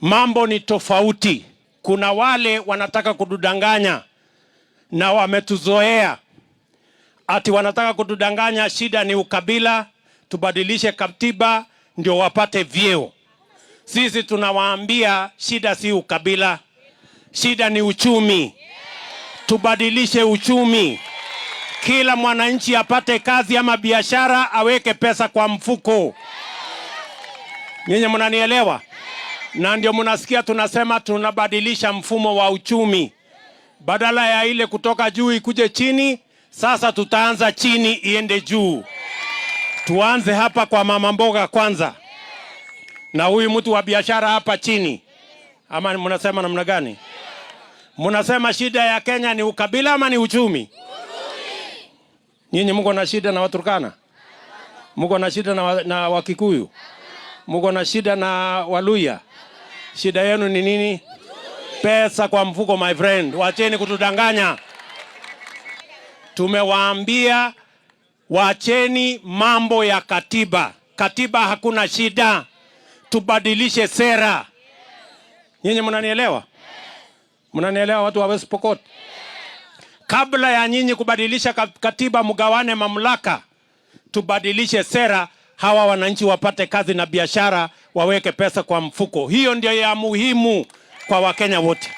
Mambo ni tofauti. Kuna wale wanataka kutudanganya na wametuzoea ati wanataka kutudanganya, shida ni ukabila, tubadilishe katiba ndio wapate vyeo. Sisi tunawaambia shida si ukabila, shida ni uchumi. Tubadilishe uchumi, kila mwananchi apate kazi ama biashara, aweke pesa kwa mfuko. Nyinyi mnanielewa? Na ndio mnasikia tunasema tunabadilisha mfumo wa uchumi, badala ya ile kutoka juu ikuje chini, sasa tutaanza chini iende juu. Tuanze hapa kwa mama mboga kwanza, na huyu mtu wa biashara hapa chini. Ama mnasema namna gani? Mnasema shida ya Kenya ni ukabila ama ni uchumi? Nyinyi mko na shida na Waturkana? Mko na shida na Wakikuyu? Mko na shida na Waluhya? Shida yenu ni nini? Pesa kwa mfuko, my friend. Wacheni kutudanganya. Tumewaambia wacheni mambo ya katiba. Katiba hakuna shida, tubadilishe sera. Nyinyi mnanielewa? Mnanielewa watu wa West Pokot? Kabla ya nyinyi kubadilisha katiba, mgawane mamlaka, tubadilishe sera, hawa wananchi wapate kazi na biashara, waweke pesa kwa mfuko. Hiyo ndio ya muhimu kwa Wakenya wote.